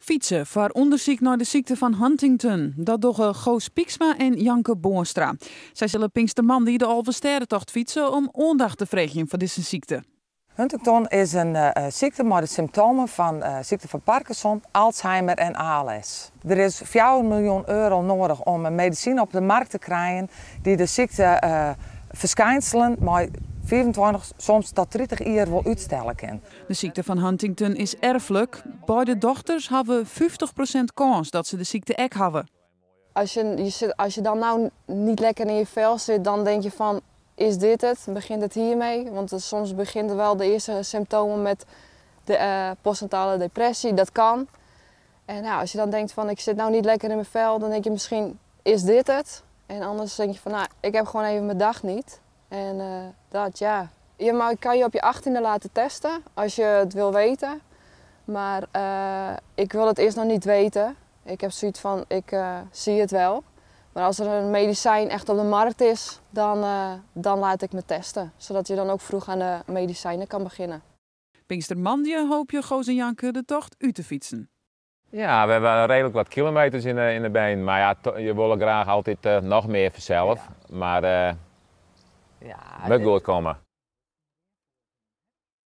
Fytse foar ûndersyk nei de sykte fan Huntington. Dat dogge Goos Pieksma en Janke Boonstra. Sy sille Pinkstermoandei de Alvestêdetocht fytse om oandacht te freegjen foar dizze sykte. Huntington is in sykte mei de symptomen fan sykte fan Parkinson, Alzheimer en ALS. Der is 4 miljoen euro noadich om in medisyn op de markt te krijen dy't de sykte ferskynselen mei 25, soms tot 30 jier wol útstelle kin. De sykte fan Huntington is erflik. Beide dochters hawwe 50% kâns dat se de sykte ek hawwe. Als je dan nou niet lekker in je vel zit, dan denk je van, is dit het? Begint het hiermee? Want soms begint er wel de eerste symptomen met de postnatale depressie, dat kan. En nou, als je dan denkt van, ik zit nou niet lekker in mijn vel, dan denk je misschien, is dit het? En anders denk je van, nou, ik heb gewoon even mijn dag niet. En dat, ja. Je kan je op je 18e laten testen, als je het wil weten. Maar ik wil het eerst nog niet weten. Ik heb zoiets van, ik zie het wel. Maar als er een medicijn echt op de markt is, dan laat ik me testen. Zodat je dan ook vroeg aan de medicijnen kan beginnen. Pinkstermoandei hoopje Goos en Janke de tocht út te fytsen. Ja, we hebben redelijk wat kilometers in de been. Maar ja, je wil graag altijd nog meer vanzelf. Maar moet goed komen.